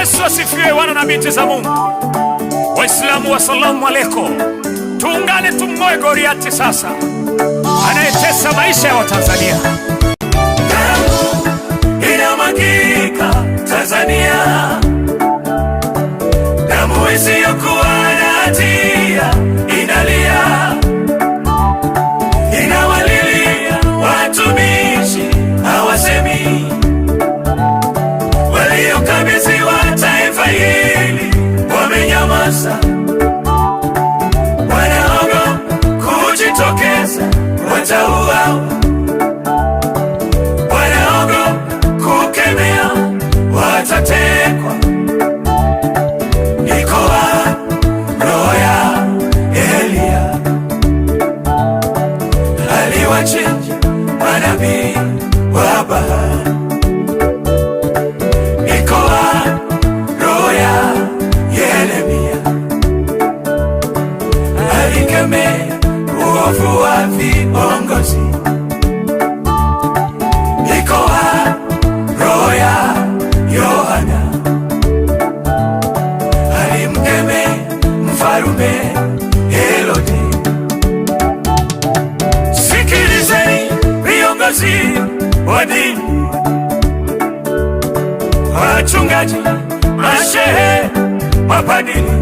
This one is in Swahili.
Yesu asifiwe, wana na binti za Mungu. Waislamu, wasalamu alaikum. Tuungane tumng'oe Goliati sasa, anayetesa maisha ya Watanzania. Damu inamwagika Tanzania, damu isiyokuwa na hatia inalia, inawalilia watumishi hawasemi, waliokabidhiwa taifa hili wamenyamaza, wanaogopa kujitokeza, watauawa, wanaogopa kukemea, watatekwa. Iko wapi roho ya Eliya? Aliwachinja manabii wa Baali. Iko wapi roho ya Yeremia? Alikemea uovu wa viongozi. Iko wapi roho ya Yohana? Alimkemea mfalume Herode. Sikilizeni viongozi wa dini, wachungaji, mashehe, mapadili.